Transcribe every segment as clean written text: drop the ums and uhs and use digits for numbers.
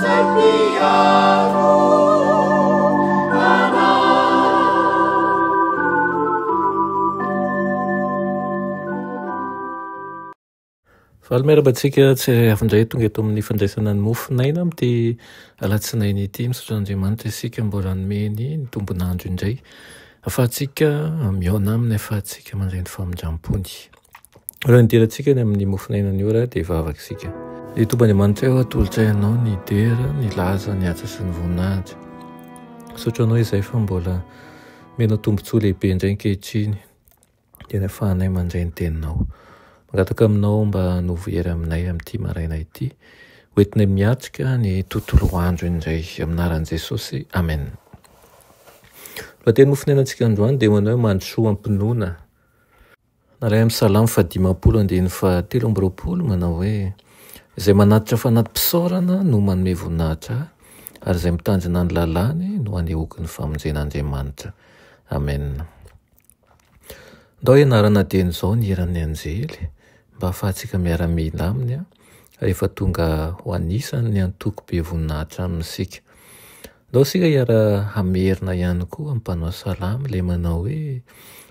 Izay mpiaro anay. Faly miarahaba antsika tsirairay avy indray tonga eto amin'ny fandraisana ny mofon'aina amin'ity alatsinainy ity. Misaotra an'Andriamanitra isika mbola nomeny ny tombon'andro indray ahafahantsika mihaona aminy, ahafahantsika mandray ny famindram-pony. Alohan'ny hidirantsika any amin'ny mofon'aina anio ary dia hivavaka isika. Ry Tompo Andriamanitray ô, atolotray Anao ny dera, ny laza, ny haja sy ny voninahitra. Misaotra Anao izahay fa mbola omenao tombontsoa lehibe indray ankehitriny. dia ny ahafahanay mandray ny teninao. Mangataka aminao mba hanovo hery aminay amin'ity maraina ity, ho entinay miatrika ny tontolo andro indray. Amin'ny anaran'i Jesosy, amen. Lohateny mofonenantsika androany dia manao hoe mandrosoa am-pinoana. Narahy amin'ny Salamo fahadimampolo andininy fahatelo amby roapolo manao hoe izay manatitra fanati-pisaorana no manome voninahitra ahy ary izay mitandrina ny lalàny no anehoako ny famonjen'Andriamanitra. Amen. Ndao hianarana dieny izao ny hiran'ny anjely mba hahafahantsika miara-mihina aminy rehefa tonga ho anisan'ny antoko be voninahitra aminy isika. Ndao isika hiara-hamerina ihany koa amin'ny mpanao salamo ilay manao hoe,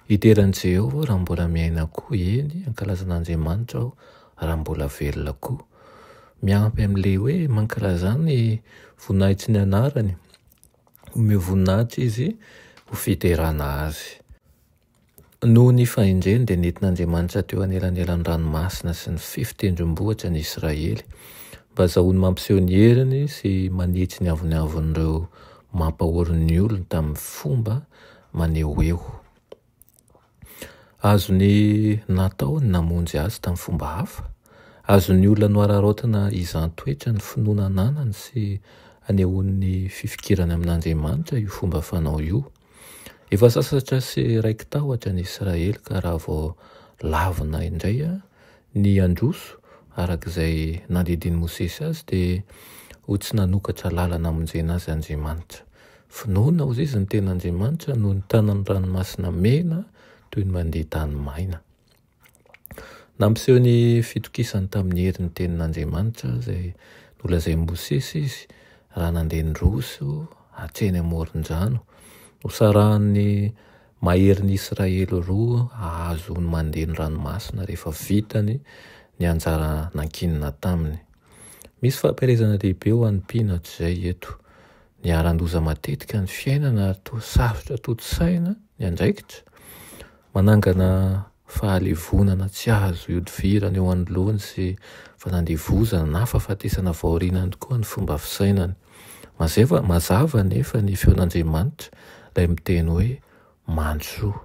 Hidera an'i Jehovah aho raha mbola miaina koa, eny, hankalaza an'Andriamanitra aho raha mbola velona koa. Miampy amin'ilay hoe mankalazà ny voninahitry ny anarany. Omeo voninahitra izy ho fiderana azy. Noho ny fahendreny dia nentin'Andriamanitra teo anelanelan'ny ranomasina sy ny fefy tendrombohitra ny Israely, mba hazahoany mampiseho ny heriny sy manitsy ny avonavon'ireo mampahory ny olony tamin'ny fomba manehoeho. Azony natao ny namonjy azy tamin'ny fomba hafa. Azon'ny olona nohararaotina hizahan-toetra ny finoana ananany sy hanehoany ny fifikirany amin'Andriamanitra io fomba fanao io. Efa sasatra sy raiki-tahotra ny Israely ka raha vao lavina indray ny handroso araka izay nandidian'i Mosesy azy dia ho tsy nanokatra lalana hamonjena azy Andriamanitra. Finoana, hozy izy, ny tenin'Andriamanitra no nitana ny ranomasina mena toy ny mandeha tany maina. Nampiseho ny fitokisany tamin'ny herin'ny tenin'Andriamanitra izay nolazain'i Mosesy izy raha nandeha niroso hatreny amoron-drano. Nosarahan'ny maherin'ny Israely roa hahazoany mandeha ny ranomasina rehefa vitany ny anjara nankinina taminy. Misy fampaherezana lehibe ho an'ny mpino hatrizay eto. Niharan-doza matetika ny fiainana ary toa sarotra tontosaina ny andraikitra. Manangana fahalevonana tsy azo ihodivirana eo anoloany sy fanandevozana na fahafatesana vao aorianany koa ny fomba fisainany. Mazeva, mazava anefa ny feon'Andriamanitra, ilay miteny hoe, Mandrosoa.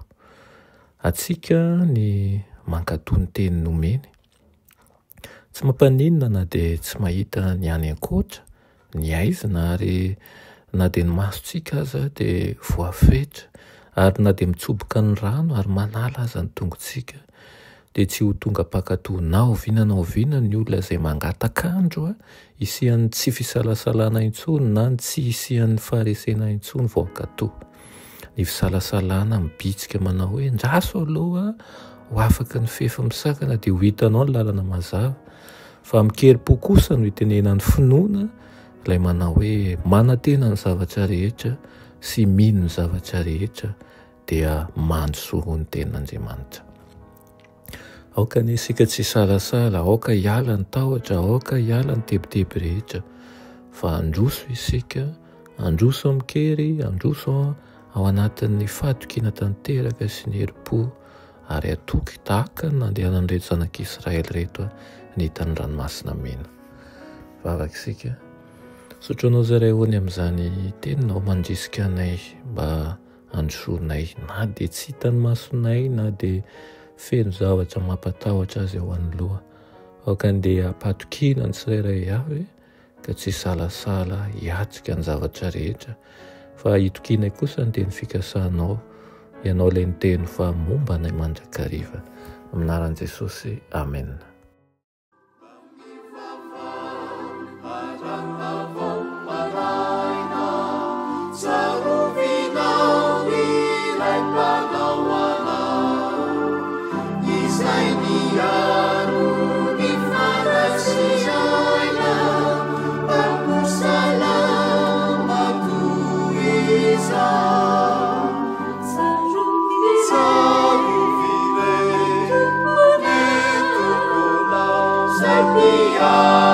Antsika ny mankatò ny teny nomeny. Tsy mampaninona na dia tsy mahita ny any ankoatra, ny haizina ary na dia ny masontsika aza dia voafetra ary na dia mitsoboka ny rano ary manala aza ny tongotsika dia tsy ho tonga mpankatò na oviana na oviana ny olona izay mangatak'andro hisian'ny tsy fisalasalana intsony na ny tsy hisian'ny faharesena intsony vao hankatò. Ny fisalasalana mibitsika manao hoe ndraso aloha ho afaka ny fefy misakana dia ho hitanao ny lalana mazava. Fa amin-kerim-po kosa no itenenan'ny finoana ilay manao hoe manantena ny zavatra rehetra sy mino ny zavatra rehetra dia mandrosoa ho ny tenin'Andriamanitra. Aoka anie isika tsy hisalasala, aoka hiala ny tahotra, aoka hiala ny tebiteby rehetra, fa handroso isika, handroso amin-kery, handroso ao anatin'ny fahatokiana tanteraka sy ny herim-po, ary hatoky tahaka ny nandehanan'ireto zanak'Israely ireto nita ny Ranomasina Mena. Vavaka isika. Misaotra anao izay Ray ô ny amin'izany teninao mandrisika anay mba handrosoanay na dia tsy hitan'ny masonay na dia feno zavatra mampatahotra azy eo anoloa. Aoka andeha hampatokiana ny tsirairay avy ka tsy hisalasala hiatrika ny zavatra rehetra fa hitokianay kosa ny teny fikasanao, Ianao ilay niteny fa momba anay mandrakariva. Amin'ny anaran'i Jesosy, Amena. are.